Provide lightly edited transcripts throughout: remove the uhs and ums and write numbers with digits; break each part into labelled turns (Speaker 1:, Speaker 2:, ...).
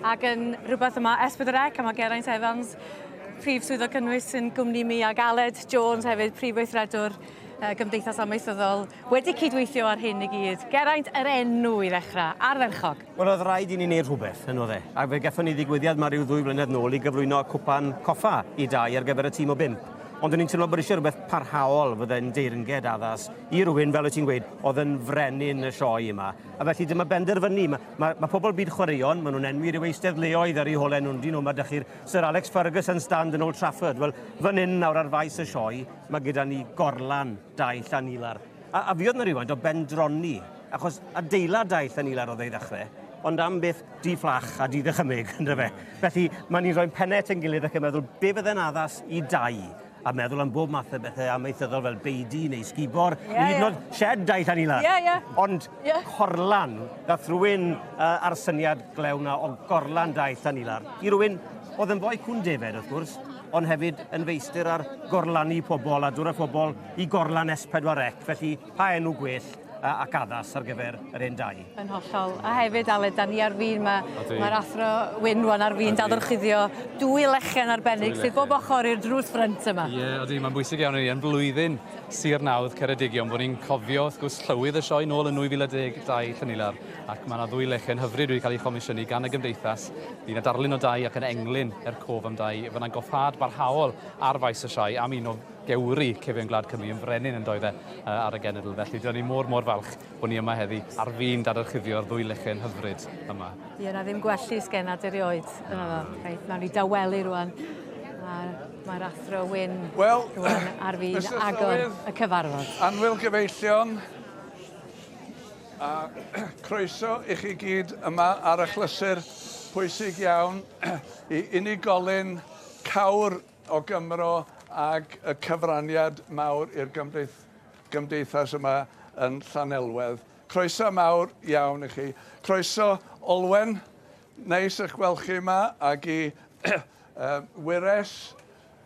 Speaker 1: Ac yn rhywbeth yma S4C a mae Geraint Evans, Prif Swyddog Cynnwys yn gwmni mi ac Aled Jones hefyd, Prif Weithredwr Gymdeithas Amaethyddol, wedi cydweithio ar hyn i gyd. Geraint, yr enw i ddechrau, ardderchog.
Speaker 2: Wel, oedd rhaid i ni wneud rhywbeth, yn oedd e. A fe gathon ni ddigwyddiad 'ma ryw ddwy flynedd nôl i gyflwyno cwpan coffa i Dai ar gyfer y tîm o bump. Ond o'n i'n teimlo bod eisiau rhywbeth parhaol fydde'n deyrnged addas i rywun, fel wyt ti'n gweud, oedd yn frenin y sioe yma. A felly dyma benderfynu. Mae, mae, mae pobl byd chwaraeon, maen nhw'n enwi rhyw eisteddleoedd ar eu holen nhw, dyn nhw, mae dych chi'r Sir Alex Ferguson stand yn Old Trafford. Wel, fan hyn nawr ar faes y sioe, mae gyda ni gorlan Dai Llanilar. A, a fuodd 'na rywfaint o bendroni, achos adeilad Dai Llanilar oedd e i ddechrau, ond am beth di-fflach a di-ddychymyg, ynddo fe. Felly, mae ni'n rhoi'n pennau at ein gilydd ac yn meddwl be fydde'n addas i Dai, a meddwl am bob math o bethau amaethyddol fel beudy neu sgubor, yeah, neu hyd yn oed yeah. shed Dai Llanilar.
Speaker 1: Yeah, yeah.
Speaker 2: Ond yeah. corlan, dath rhywun ar syniad glew na o gorlan Dai Llanilar, i rywun oedd yn foi cwn defed, wrth gwrs, ond hefyd yn feistr ar gorlannu pobl a dod â phobl i gorlan S4C, felly pa enw gwell ac addas ar gyfer yr hen dai.
Speaker 1: Yn hollol. A hefyd, Aled, da ni ar fin, mae'r ma athro Wyn rwan ar fin dadorchuddio dwy lechen arbennig sydd bob ochr i'r drws ffrynt yma.
Speaker 3: Ie, yeah, ydy, mae'n bwysig iawn i ni. Yn flwyddyn Sir Nawdd Ceredigion, bod ni'n cofio, wrth gwrs, llywydd y sioe nôl yn 2012 Llanilar, ac mae yna ddwy lechen hyfryd wedi cael ei chomisiynu gan y gymdeithas. Fydd yna darlun o dai ac yn englyn er cof am dai. Fydd yna goffâd barhaol ar faes y sioe am un o gewri cefion gwlad Cymru yn frenin yn doedd e ar y genedl. Felly, dyn ni mor, mor falch bod ni yma heddi ar fin dadorchuddio'r ddwy lechen hyfryd yma.
Speaker 1: Ie, na ddim gwellu sgenad erioed. Dyna fo. Reit, nawn ni dawelu rwan. Mae'r athro Wyn
Speaker 4: well,
Speaker 1: rwan ar fin agor y cyfarfod.
Speaker 4: Annwyl gyfeillion, a croeso i chi gyd yma ar achlysur pwysig iawn i unigolyn cawr o Gymro ag y cyfraniad mawr i'r gymdeith gymdeithas yma yn Llanelwedd. Croeso mawr iawn i chi. Croeso Olwen, neis eich gweld chi yma ag i uh, wyres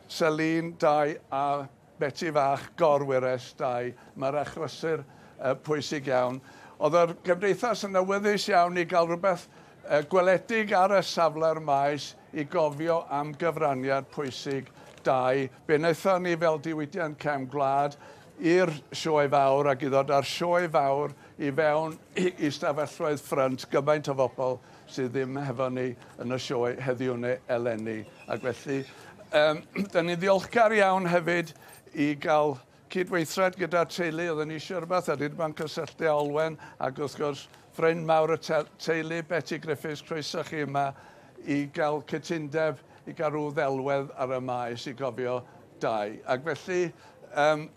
Speaker 4: Celine, Dai a Beti Fach, gor-wyres Dai. Mae'r achlysur uh, pwysig iawn. Oedd yr gymdeithas yn awyddus iawn i gael rhywbeth uh, gweledig ar y safle'r maes i gofio am gyfraniad pwysig Dai. Be wnaethon ni fel diwydiant cefn gwlad i'r Sioe Fawr ac i ddod â'r Sioe Fawr i fewn i stafelloedd ffrynt gymaint o bobl sydd ddim hefo ni yn y sioe heddiw neu eleni. Ac felly, um, da ni'n ddiolchgar iawn hefyd i gael cydweithred gyda'r teulu. Oedden ni eisiau rhywbeth a dwi wedi bod yn cysylltu â Olwen ac wrth gwrs ffrind mawr y teulu, Betty Griffiths, croeso chi yma i gael cytundeb i gael rhyw ddelwedd ar y maes i gofio Dai. Ac felly, um,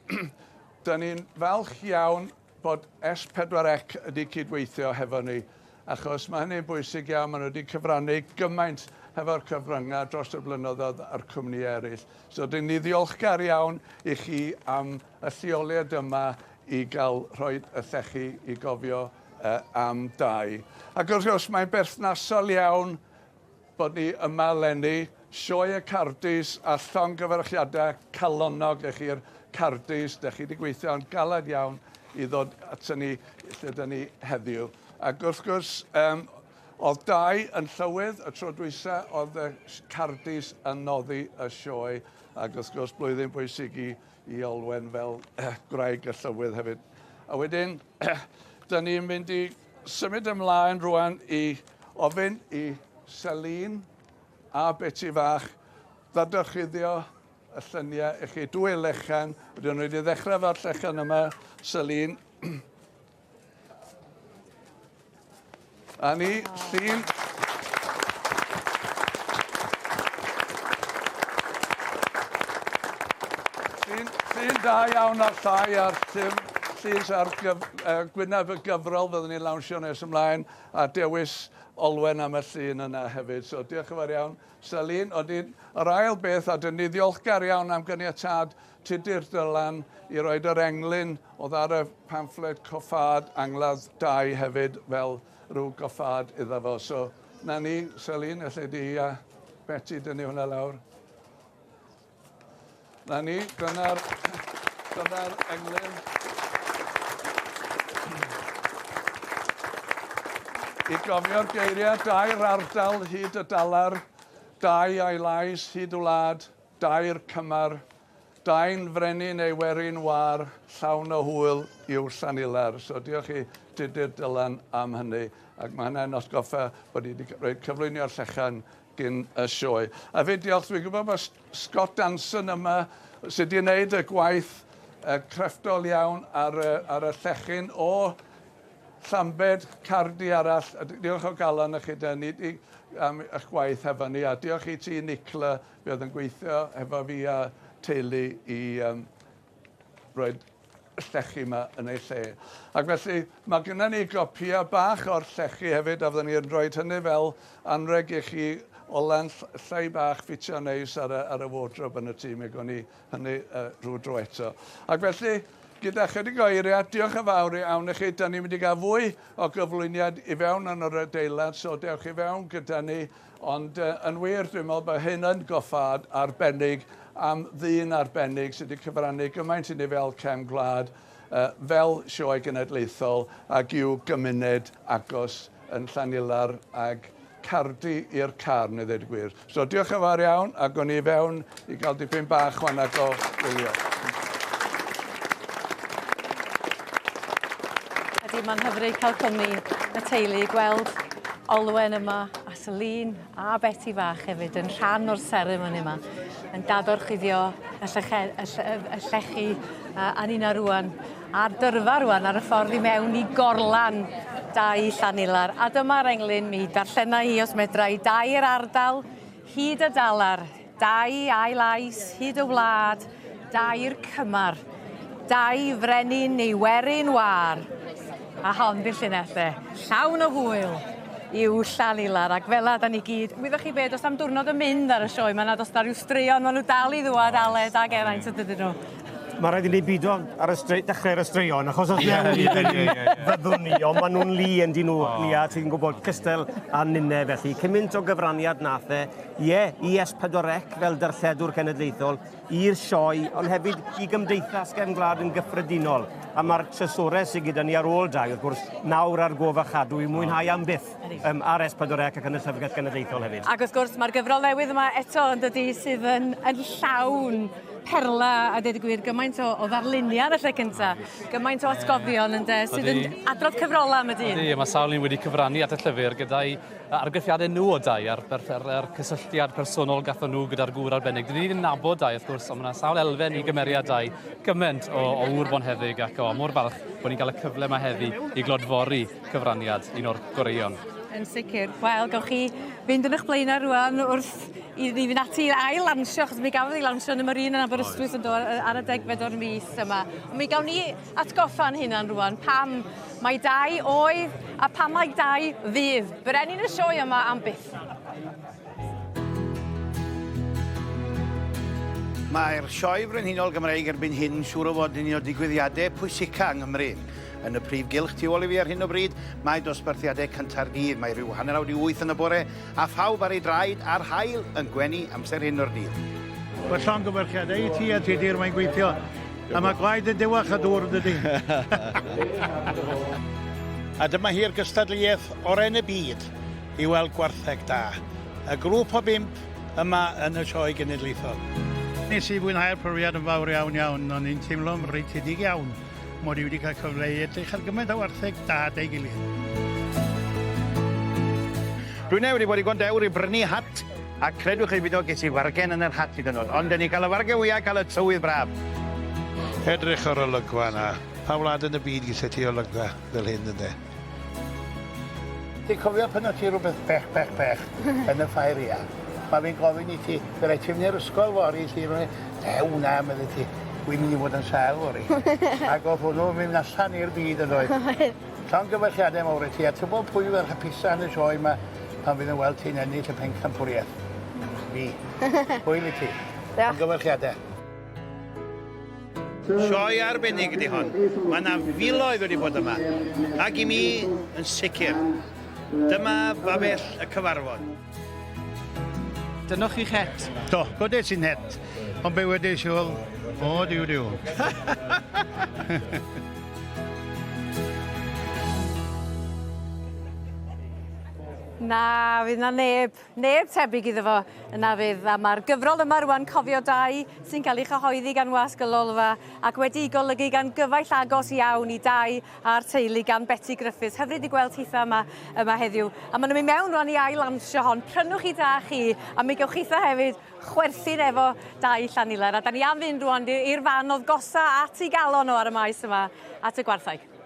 Speaker 4: da ni'n falch iawn bod S4C wedi cydweithio hefo ni, achos mae hynny'n bwysig iawn, maen nhw wedi cyfrannu gymaint hefo'r cyfryngau dros y blynyddoedd a'r cwmnïau eraill. So, dyn ni ddiolchgar iawn i chi am y lleoliad yma i gael rhoi y llechi i gofio uh, am Dai. Ac wrth gwrs, mae'n berthnasol iawn bod ni yma eleni, Sioe y Cardis a llongyfarchiadau calonnog i chi'r Cardis. Dych chi wedi gweithio'n galed iawn i ddod ato ni lle dyn ni heddiw. Ac wrth gwrs, um, oedd Dai yn llywydd y tro dwysa oedd y Cardis yn noddi y sioe, ac wrth gwrs blwyddyn bwysig i i Olwen fel gwraig y llywydd hefyd. A wedyn, dyn ni'n mynd i symud ymlaen rwan i ofyn i Celine a Betty Fach ddadorchuddio y lluniau i chi. Dwy lechan, wedyn nhw wedi ddechrau efo'r llechan yma, Celine. A ni, llun. Llun, llun da iawn ar llai a'r llyfr, llun ar gyf, uh, gwyneb y gyfrol fyddwn ni'n lawnsio nes ymlaen a dewis Olwen am y llun yna hefyd. So diolch yn fawr iawn. Celine, wedyn yr ail beth, a dyn ni ddiolchgar iawn am gyniatâd Tudur Dylan i roed yr englyn oedd ar y pamffled coffâd angladd Dai hefyd fel rhyw goffâd iddo fo. So, na ni, Celine, allai di a Betty dynnu hwnna lawr. Na ni, dyna'r dyna englyn. I gofio'r geiriau, dair ardal hyd y dalar, dau a'i lais hyd y wlad, dair cymar, dau'n frenin neu werin wâr, llawn o hwyl yw Llanilar. So diolch i Tudur Dylan am hynny, ac mae hynny'n atgoffa bod ni wedi rhoi cyflwynio'r llechan gyn y sioe. A fyd diolch, dwi'n gwybod bod Scott Danson yma sydd wedi gwneud y gwaith crefftol iawn ar y, ar y llechyn o Llambed, Cardi arall. A diolch o galon i chi, da ni di, am eich gwaith hefo ni. A diolch i ti, Nicola, fi oedd yn gweithio hefo fi a teulu i um, rhoi llechi yma yn ei lle. Ac felly, mae gennym ni gopïau bach o'r llechi hefyd, a fyddwn ni'n rhoi hynny fel anreg i chi o lan llai bach ffitio neis ar y, ar y wardrobe yn y tŷ. Mi gawn ni hynny rhyw dro eto. Ac felly, gyda chydig o eiriau, diolch yn fawr iawn i chi. Da ni'n mynd i gael fwy o gyflwyniad i fewn yn yr adeilad, so dewch i fewn gyda ni. Ond uh, yn wir, dwi'n meddwl bod hyn yn goffad arbennig am ddyn arbennig sydd wedi cyfrannu gymaint i ni fel cefn gwlad, uh, fel sioe genedlaethol ac i'w gymuned agos yn Llanilar ag Cardi i'r car, neu ddweud y gwir. So diolch yn fawr iawn, a gwn i fewn i gael dipyn bach chwaneg o wylio.
Speaker 1: Ydy, mae'n hyfryd cael cwmni y teulu, gweld Olwen yma, a Celine a Betty fach hefyd yn rhan o'r seremoni yma, yn dadorchuddio y, lleche, y, lle, y llechi a nina rwan, a'r dyrfa rwan ar y ffordd i mewn i gorlan dau Llanilar. A dyma'r englyn mi darllena i os medra i dair ardal hyd y dalar, dau a'i lais hyd y wlad, dair cymar, dau frenin neu werin wâr. A hon di'r llinell de, llawn o hwyl yw Llanilar ac fela da ni gyd. Wyddoch chi be, does am diwrnod yn mynd ar y sioe 'ma na does 'na ryw straeon, maen nhw dal i ddŵad Aled ag Geraint yn dydyn nhw?
Speaker 2: Mae rhaid i ni bido ar y stre dechrau ar y straeon, achos os yeah, yeah, yeah, yeah, yeah. fyddwn ni, ond maen nhw'n lu yn dyn nhw, oh. Nia, ti'n gwybod, cystel a ninne felly. Cymaint o gyfraniad nath e, ie, i S4C fel darlledwr cenedlaethol, i'r sioe, ond hefyd i gymdeithas gefn gwlad yn gyffredinol. A mae'r trysorau sydd gyda ni ar ôl dau, wrth gwrs, nawr ar gof a chadw i mwynhau am byth um, ar S4C ac yn y Llyfrgell Genedlaethol hefyd.
Speaker 1: Ac wrth gwrs, mae'r gyfrol newydd yma eto yn dydi sydd yn, yn llawn perla a dweud y gwir, gymaint o, o ddarluniau ar y lle cynta, gymaint o atgofion ynde, sydd yn adrodd cyfrolau am y dyn.
Speaker 3: Ydy, mae sawl un wedi cyfrannu at y llyfr gyda'i argraffiadau nhw o Dai a'r, a'r, a'r, a'r cysylltiad personol gatho nhw gyda'r gŵr arbennig. Dyn ni ddim nabod Dai, wrth gwrs, ond mae yna sawl elfen i gymeriad Dai, gymaint o, o ŵr bonheddig ac o, mor falch bod ni'n cael y cyfle yma heddi i glodfori cyfraniad un o'r goreuon.
Speaker 1: Yn sicr. Wel, gawch chi fynd yn eich blaenau rwan wrth i ni fynd ati i ail lansio, achos mi gafodd ei lansio yn y Marine yn Aberystwyth yn do ar y degfed o'r mis yma. Ond mi gawn ni atgoffa'n hunan rwan pam mae dau oedd a pam mae dau fydd. Brenin y sioe yma am byth.
Speaker 5: Mae'r Sioe Frenhinol Gymreig erbyn hyn siŵr o fod yn un o digwyddiadau pwysica yng Nghymru. Yn y prif gylch tu ôl i fi ar hyn o bryd, mae dosbarthiadau cynta'r dydd. Mae rhyw hanner awr i wyth yn y bore, a phawb ar ei draed a'r haul yn gwenu amser hyn o'r dydd.
Speaker 6: Wel, llongyfarchiadau i ti a Tudur, mae'n gweithio. A mae gwaed yn dewach a dŵr yn dydy.
Speaker 5: A dyma hi'r gystadleuaeth orau yn y byd i weld gwartheg da. Y grŵp o bump yma yn y Sioe Genedlaethol.
Speaker 6: Nes i fwynhau'r profiad yn fawr iawn iawn, o'n i'n teimlo'n freintiedig iawn mod i wedi cael cyfle i edrych ar gymaint o wartheg da 'da'i gilydd.
Speaker 5: Dwi newydd wedi bod digon dewr i brynu hat, a credwch chi beidio, ges i fargen yn yr hat hyd yn oed. Ond 'dyn ni cael y fargen fwya, cael y tywydd braf.
Speaker 6: Edrych ar olygfa 'na. Pa wlad yn y byd gyda ti olygfa fel hyn ynde? Ti'n cofio pan o't ti rhywbeth bech bech bech yn y ffair ia? Mae fi'n gofyn i ti, fe rai ti'n mynd i'r ysgol fory, ti Ew na, medde ti, wi'n mynd i fod yn sâl fory. Ac o'dd hwnnw yn mynd allan i'r byd yn doedd? Llongyfarchiadau mawr i ti, a tybod pwy fydd yr hapusa yn y sioe 'ma pan fydd yn weld ti'n ennill y pencampwriaeth? Fi. Hwyl i ti.
Speaker 7: Diolch.
Speaker 5: Llongyfarchiadau. Sioe arbennig ydi hon. Mae yna filoedd wedi bod yma. Ac i mi, yn sicr, dyma babell y cyfarfod.
Speaker 3: Dynoch chi'ch het?
Speaker 6: Do, godes i'n het. Ond be wedes i oedd, o, diw, diw.
Speaker 1: Na, fydd na neb, neb tebyg iddo fo na fydd. A mae'r gyfrol yma rwan, Cofio Dai, sy'n cael ei chyhoeddi gan Wasg y Lolfa ac wedi'i golygu gan gyfaill agos iawn i Dai a'r teulu gan Beti Griffiths. Hyfryd i gweld hitha yma, yma heddiw. A maen nhw'n mynd mewn rwan i ail lansio hon. Prynwch chi da chi, a mi gewch chitha hefyd chwerthin efo Dai Llanilar. A da ni am fynd rwan i'r fan oedd gosa at ei galon o ar y maes yma, at y gwartheg.